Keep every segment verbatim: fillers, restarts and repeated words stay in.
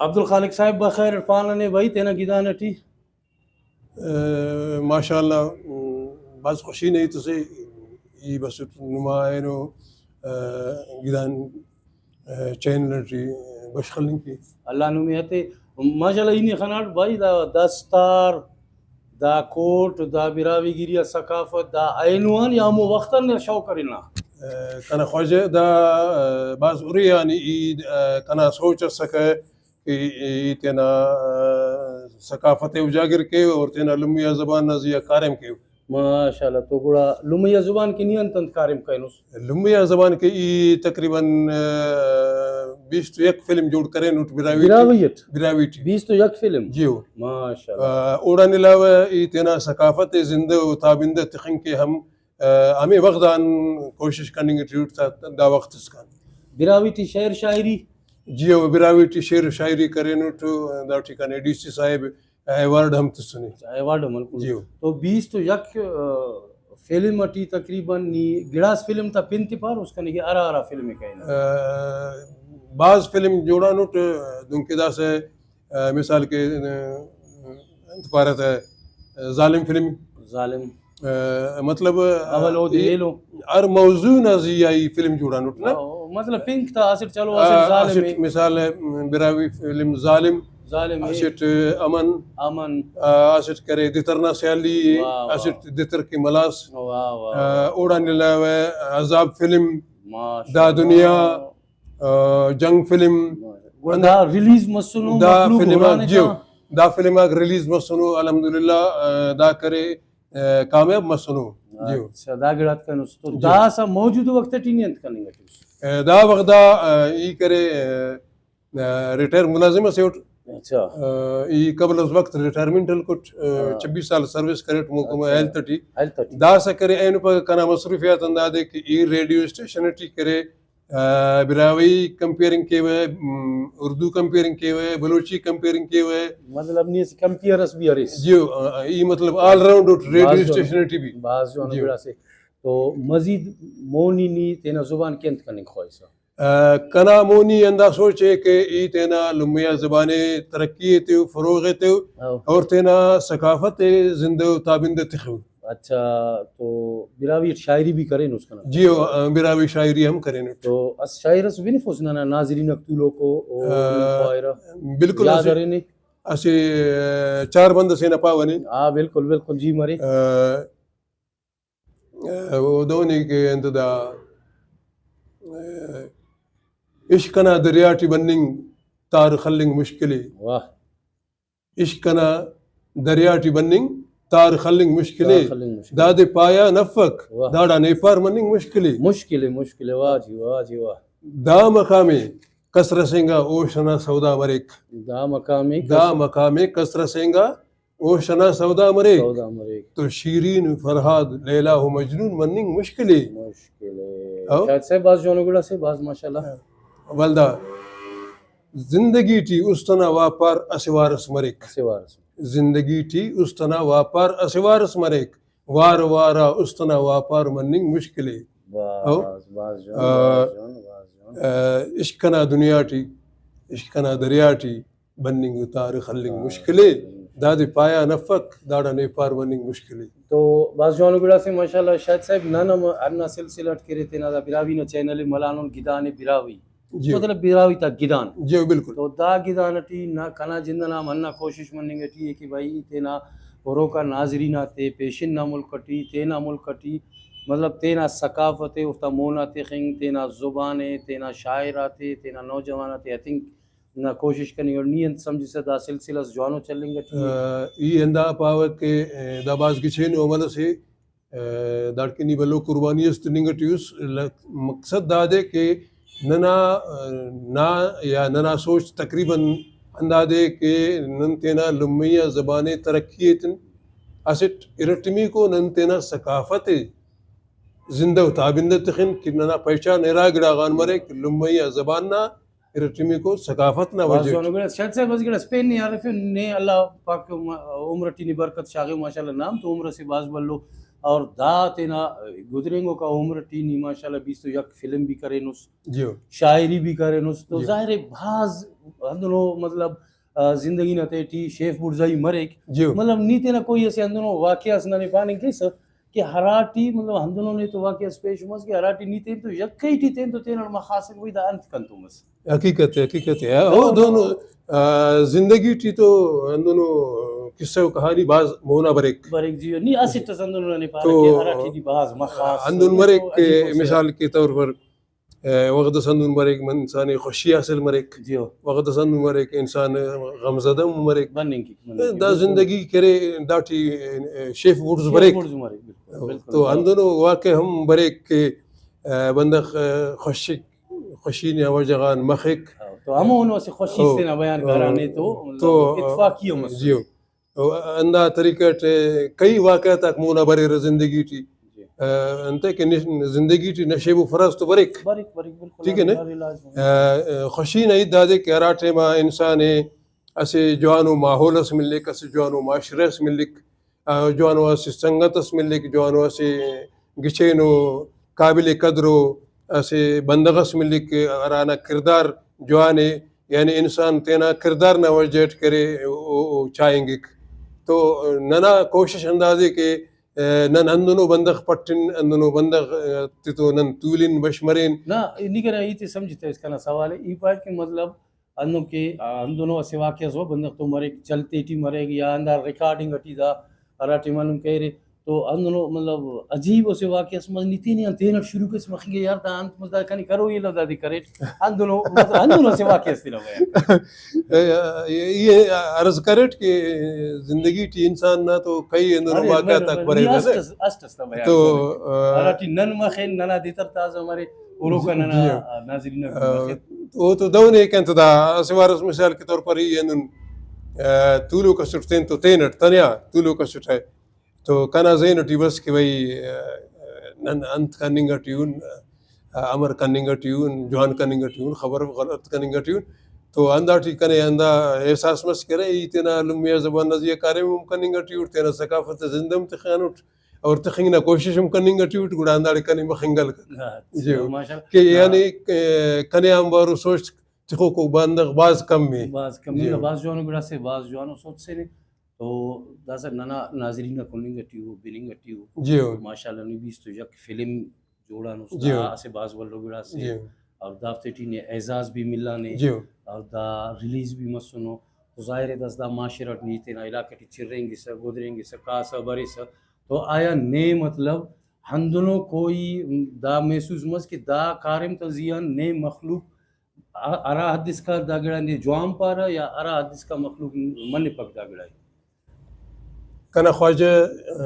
عبدالخالق صاحب بخیر اٹ پانہ نے بھائی تینا گدان اٹی۔ آ، ماشاءاللہ، م، بھاز خوشی نا ہیت اسے، ای بس نمائنو، آ، گدان، آ، چینل اٹی بش خلنگ کے۔ اللہ نمے ہتے۔ ماشاءاللہ ای نے خناٹ بھائی دا دستار، دا کوٹ، دا براہوئی گیری آ ثقافت، دا اینو آن یا ہمو وخت آن شوق ارے نا؟ آ، کنا خواجہ دا، آ، بھاز ارے آن ای، آ، کنا سوچ اسکہ کہ ای تینا، آ، ثقافت ءِ اجاگر کیو اور تینا لمئی آ زبان نا زی آ کاریم کیو۔ ماشاءاللہ۔ تو گڑا لمئی آ زبان کہ نی انت انت کاریم کرینس؟ لمئی آ زبان کہ ای تقریباً، آ، بیست و یک فلم جوڑ کرینٹ براہوئی ٹی۔ براہوئی اٹ؟ براہوئی ٹی۔ بیست و یک فلم؟ جی ہو۔ ماشاءاللہ۔ آ، اوڑان علاوہ ای تینا ثقافت ءِ زندہ و تابندہ تخنگ کے ہم آ، ہمے وخت آن کوشش کننگ ٹی اٹ تا دا وخت اسکان۔ براہوئی ٹی شعر شاعری؟ جی ہو، براہوئی ٹی شعر و شاعری کرینٹ، داٹی کنے ڈی سی صاحب ایوارڈ ہم تسنے۔ اچھا، ایوارڈ ہم ہلکنو۔ جی ہو۔ تو بیست و یک، آ، فلم اٹی تقریباً نی گڑاس فلم تا پن تے پاروس کنے کہ ہرا ہرا فلم ءِ کرینٹ؟ آ، بھاز فلم جوڑانٹ، دنکہ داسہ آ، مثال کہ، آ، انت پارہ تہ، آ، ظالم فلم۔ ظالم۔ آ، مطلب، آ، اول اودے ای-، ایلو۔ ہر موضوع نا زی آ ای فلم جوڑانٹ نا۔ او، مطلب پنک تا اسٹ چلو، آ، اسٹ ظالم اسٹ اے۔ مثال، آ، براہوئی فلم ظالم۔ ظالم اے۔ اسٹ امن۔ امن۔ آ، اسٹ کرے دتر نا سیالی اے، واہ، واہ۔ اسٹ دتر کہ ملاس۔ واہ، واہ۔ آ، اوڑان علاوہ عذاب فلم، ماشاءاللہ۔ دا دنیا، آ، جنگ فلم۔ گڑا دا ریلیز مسنو، دا مخلوق فلم ہرانے جیو، تا؟ دا فلم آک ریلیز مسنو، الحمدللہ، آ، دا کرے، آ، کامیاب مسنو۔ جیو۔ اچھا، دا گڑات کنس۔ تو جیو۔ داسہ موجود وخت ٹی نی انت کننگ ٹی اس؟ آ، دا وخت دا، آ، ای کرے، آ، آ، ریٹائر ملازم اسے اٹ۔ اچھا۔ آ، ای قبل از وقت ریٹائرمنٹ ہلکٹ، آ، ہاں۔ چھبیس سال سروس کریٹ محکمہ اچھا۔ ہیلتھ ٹی۔ ہیلتھ ٹی۔ داسہ کرے اینو پگہ کنا مصروفیات ہندادے کہ ای ریڈیو اسٹیشن ٹی کرے، آ، براہوئی کمپیئرنگ کیوہ، م، اردو کمپیئرنگ کیوہ، بلوچی کمپیئرنگ کیوہ۔ مطلب نی اسہ کمپیئر اس بھی اریس۔ جیو، آ، ای مطلب آل راؤنڈ اٹ ریڈیو بھاز جوان، اسٹیشن ٹی بھی۔ بھاز جوان جیو۔ گڑاسے۔ تو مزید مونی نی تینا زبان کہ انت کننگ خواہسہ؟ آ، کنا مونی ہندا سوچ ءِ کہ ای تینا لمئی آ زبان ءِ ترقی ءِ تیو، فروغ ءِ تیو ہاں۔ اور تینا ثقافت ءِ زندہ و تابندہ تخو۔ اچھا، تو براہوئی اٹ شاعری بھی کرینس کنا؟ جی ہو، آ، براہوئی شاعری ہم کرینٹ۔ تو اس شاعر اس بنفوس ننا ناظرین آک تولوکو او آ، نی خواہرہ؟ بالکل یاد اسہ، ارینے؟ اسہ چار بند اسے نا پاوہ نے۔ ہاں، بالکل، بالکل، جی مرے۔ آ، او دہنے کہ انت دا، عشق انا دریا ٹی بننگ تار خلنگ مشکل ءِ۔ واہ۔ عشق انا دریا ٹی بننگ تار خلنگ مشکل ءِ۔ تار خلنگ مشکل ءِ۔ دادے پایان افک، واہ۔ داڑان ایپار مننگ مشکل ءِ۔ مشکل ءِ، مشکل ءِ، واہ جی، واہ جی، واہ۔ دا مقام ءِ کس رسینگا ہوش انا سودا مریک۔ دا مقام ءِ دا کس مقام ءِ کس رسینگا ہوش انا سودا مریک۔ سودا مریک۔ تو شیرین فرہاد لیلیٰ و مجنون مننگ مشکل ءِ۔ مشکل ءِ۔ ہو؟ شاہد صاحب بھاز جوانو گڑاسے، بھاز ماشاءاللہ۔ ولدا زندگی ٹی است انا واپار اسہ وار اس مریک۔ اسہ وار اس۔ زندگی ٹی است انا واپار اسہ وار اس مریک۔ وار وار آ است انا واپار مننگ مشکل ءِ۔ بھاز، ہو؟ بھاز جوان، آ، بھاز جوان، بھاز جوان۔ آ، عشق انا دنیا ٹی، عشق انا دریا ٹی بننگ و تار خلنگ ہاں۔ مشکل ءِ۔ دادے پایان افک، داڑان ایپار مننگ مشکل ءِ۔ تو بھاز جوانو گڑاسے ماشاءاللہ۔ شاہد صاحب، نن ہم ہندا سلسلہ اٹ کہ ارے تینا دا براہوئی نا چینل ءِ ملانن، گدان براہوئی۔ جی۔ مطلب براہوئی تا گدان۔ جی بالکل۔ تو دا گدان اٹی نا کنا جند انا ہم ہندا کوشش مننگ اٹی ءِ کہ بھائی ای تینا ہروکا ناظرین آتے پیشن نا ملک اٹی، تینا ملک اٹی، مطلب تینا ثقافت ءِ اوفتا مونا تخنگ، تینا زبان ءِ، تینا شاعر آتے، تینا نوجوان آتے ہتنگ نا کوشش کننگ اٹ۔ نی انت سمجھسہ دا سلسلہ اس جوانو چلینگ اٹی ءِ؟ آ، ای ہندا پاوہ کہ، اے، دا بھاز گچینو عمل اسے، آ، داڑکن نی بھلو قربانی اس تننگ اٹی اس۔ ل-، مقصد دادے کہ ننا، آ، نا یا ننا سوچ تقریباً ہندادے کہ نن تینا لمئی آ زبان ءِ ترقی ایتن، اسٹ ارٹمیکو نن تینا ثقافت ءِ زندہ و تابندہ تخن کہ ننا پہچان ارا گڑا غان مریک، لمئی آ زبان نا ارٹمیکو ثقافت نا بھاز وجہ جوانو اٹ۔ گڑاس شاہد صاحب، بس گڑاس پین نے ہرفے نے، اللہ پاک عمر اٹی نے برکت شاغے، ماشاءاللہ نام تو عمر اسے بھاز بھلو۔ اور دا تینا گزرینگوکا عمر ٹی نی ماشاءاللہ بیست و یک فلم بھی کرینس، جیو۔ شاعری بھی کرینس، تو جیو۔ ظاہر ہے بھاز ہندنو مطلب، آ، زندگی نا تہٹی شیف بڑزائی مریک۔ جیو۔ مطلب نی تینا کوئی اسہ ہندنو واقعہ اس ننے پاننگ کیسہ کہ ہراٹی مطلب ہندنو نے تو واقعہ اس پیش مس کہ ہراٹی نی تین تو یکئی ٹی تین تو تینٹ مخاسن، وہی دا انت کنتو مس؟ حقیقت ہے، حقیقت ہے۔ او دہنو، آ، زندگی ٹی تو ہندنو قصہ و کہانی بھاز مونا بریک۔ بریک جی، نی اسٹ اس ہندنو ننے پارہ تو کہ ہراٹی نی بھاز مخاس۔ ہندن مریک تو کہ عجیب و مثال کے طور پر، آ، وخت اس ہندن مریک انسان ءِ خوشی حاصل مریک۔ جی ہو۔ وخت اس ہندن مریک انسان غمزدہ ہم مریک۔ بننگ کیک، بننگ کیک، دا بالکل۔ زندگی کرے داٹی، آ، شیف بڑز شیف بریک۔ بڑز مریک، بالکل، بالکل۔ تو ہندنو واقعہ ہم بریک کہ، آ، بندغ، آ، خوشی خوشی نا وجہ غان مخک۔ ہاں، تو ہمونو اسہ خوشی او، سے نا بیان او، کرانے تو مطلب تو، اتفاقی ہم اسے۔ جیو۔ او، ہندا طریقہ ٹی کئی واقعات آک مونا بریرہ زندگی ٹی۔ جی۔ آ، انتئے کہ نش-، زندگی ٹی نشیب و فراز تو بریک۔ بریک، بریک، بالکل، ٹھیک ہے نا؟ ہر علاج میں۔ آ، آ، خوشی نا ہیت دادے کہ ہرا ٹائما انسان ءِ اسہ جوانو ماحول اس ملک، اسہ جوانو معاشرہ اس ملک، آ، جوانو اسہ سنگت اس ملک، جوانو اسہ گچینو قابل قدرو اسہ بندغ اس ملک، ہرانا کردار جوان ءِ، یعنی انسان تینا کردار نا وجہ اٹ کرے، او، او، او چاہنگک۔ تو ننا کوشش اندازے کہ، آ، نن ہندنو بندغ پٹن، ہندنو بندغ، آ، تتو نن تولن، بش مرین۔ نہ، نی کنا ہیت ءِ سمجھتوس، کنا سوال ءِ۔ ای پائٹ کہ مطلب ہندن کہ، آ، ہندنو اسہ واقعہ اس بندغ تو مریک، چلتے ٹی مریک یا ہندا ریکارڈنگ ٹی دا ہرا ٹائما نم کریرے تو ہندنو مطلب عجیب اسہ واقعہ اس مس، نی تینے آن تینٹ شروع کیس مخنگ ءِ یار، دا انت مس، دا کنے کروئی الو دادے کریٹ، ہندنو مطلب ہندنو اسہ واقعہ اس تینا بیان۔ ای عرض کریٹ کہ زندگی ٹی انسان نا تو کئی ہندنو ارے واقعات آک مہربانی، بریرہ۔ اسٹ اس، اسٹ اس تا بیان تو، کرے۔ آ، ہراٹی نن مخین، ننا دتر تازہ مرے، اوروکا ننا، جی۔ آ، ناظرین آک آ، مخین۔ او تو دہنے کہ انت دا، اسہ وار اس مثال کے طور پر ای ہندن، آ، تولوک اسٹ تین تو تینٹ تنیا تولوک اسٹ ہے۔ تو کنا ذہن ٹی بس کہ بھئی، آ، نن انت کننگ ٹی اُن، آ، امر کننگ ٹی اُن، جوان کننگ ٹی اُن، خبر غلط کننگ ٹی اُن۔ تو ہنداٹی کنے ہندا احساس مس کہ ارے ای تینا لمہ آ زبان نا زیہا کاریم ہم کننگ ٹی اُٹ، تینا ثقافت ءِ زندہ ہم تخانٹ اور تخنگ نا کوشش ہم کننگ ٹی اُٹ، گڑا ہنداڑے کنے مخنگ ہلکک۔ ہاں، جی۔ ماشاءاللہ۔ کہ ہاں۔ یعنی، آ، کنے آنبارو سوچ تخوکو بندغ بھاز کم ءِ۔ بھاز کم ءِ، جی۔ بھاز جوانو گڑاسے، بھاز جوانو سوچ سے نے۔ تو داسہ ننا ناظرین نا کننگ ٹی او، بننگ ٹی او۔ جی۔ ماشاءاللہ نی بیست و یک فلم جوڑانس، جی۔ دا اسہ بھاز بھلو گڑاسے۔ جی۔ اور دافتے ٹی نے اعزاز بھی ملانے۔ جی۔ اور دا ریلیز بھی مسنو۔ تو ظاہر ہے داسہ دا معاشرہ ٹی نی تینا علاقہ ٹی چرینگسہ، گدرینگسہ، کاسہ، بریسہ۔ تو آیا نے مطلب ہندنو کوئی دا محسوس مس کہ دا کاریم تا زیان نے مخلوق ہ-، ہرا حد اسکا دا گڑا نے جوان پارہ یا ہرا حد اسکا مخلوق منپک دا گڑا ءِ؟ کنا خواجہ، آ،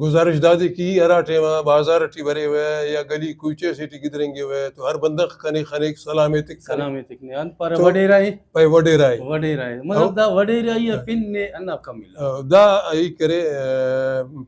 گزارش دادے کہ ای ہرا ٹائما بازار ٹی بریوہ یا گلی کوچہ سے ٹی گدرینگوہ تو ہر بندغ کنے خنک، سلام ایتک کنے۔ سلام ایتک نے، انت پارہ تو وڈیرہ ءِ؟ پائے وڈیرہ ءِ۔ وڈیرہ ءِ۔ مطلب او۔ دا وڈیرہ ءِ آ۔ پن نے ہندا کم ملا۔ آ، دا ای کرے، آ،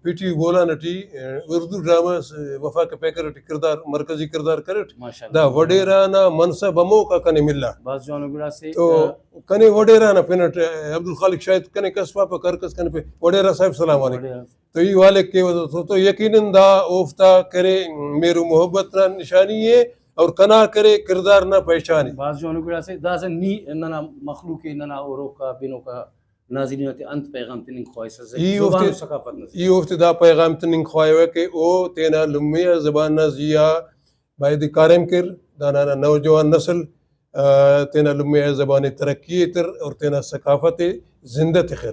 پی ٹی وی بولان ٹی، آ، اردو ڈرامہ اس وفا کے پیکر ٹی کردار، مرکزی کردار کریٹ۔ ماشاءاللہ۔ دا وڈیرہ نا منصب ہموکا کنے ملا۔ بھاز جوانو گڑاسے۔ تو آ، کنے وڈیرہ نا پن اٹ عبدالخالق شاہد کنے کس پاپہ، کر کس کنے پہ، وڈیرہ صاحب سلام علیکم۔ وڈیرہ۔ تو ای والک کیوہ تو، تو یقیناً دا اوفتا کرے مہر و محبت نا نشانی ءِ اور کنا کرے کردار نا پہچان ءِ۔ بھاز جوانو گڑاسے۔ داسہ نی ننا مخلوق ءِ، ننا اوروکا بنوکا ناظرین آتے انت پیغام تننگ خواہسہ ای زبان اوفتے، و ثقافت نا ذریعہ؟ ای اوفتے دا پیغام تننگ خواہوہ کہ او تینا لمہ آ زبان نا زیہا بایدے کاریم کیر، دانا نا نوجوان نسل، آ، تینا لمہ آ زبان ءِ ترقی ایتر اور تینا ثقافت ءِ زندہ تخر۔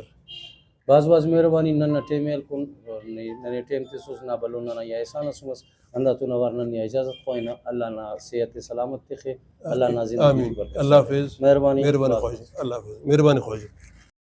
بھاز بھاز مہربانی ننا ٹائم ءِ ہلکن، ننے ٹائم تسس، نا بھلو ننا ای احسان اس مس۔ ہنداتون اوار نن یا اجازت خوائنہ، اللہ نا صحت ءِ سلامت تخے، اللہ نا زندگی آمین۔ ٹی برکت۔ اللہ حافظ۔ مہربانی۔ مہربانی خواجہ۔ اللہ حافظ۔ مہربانی خواجہ۔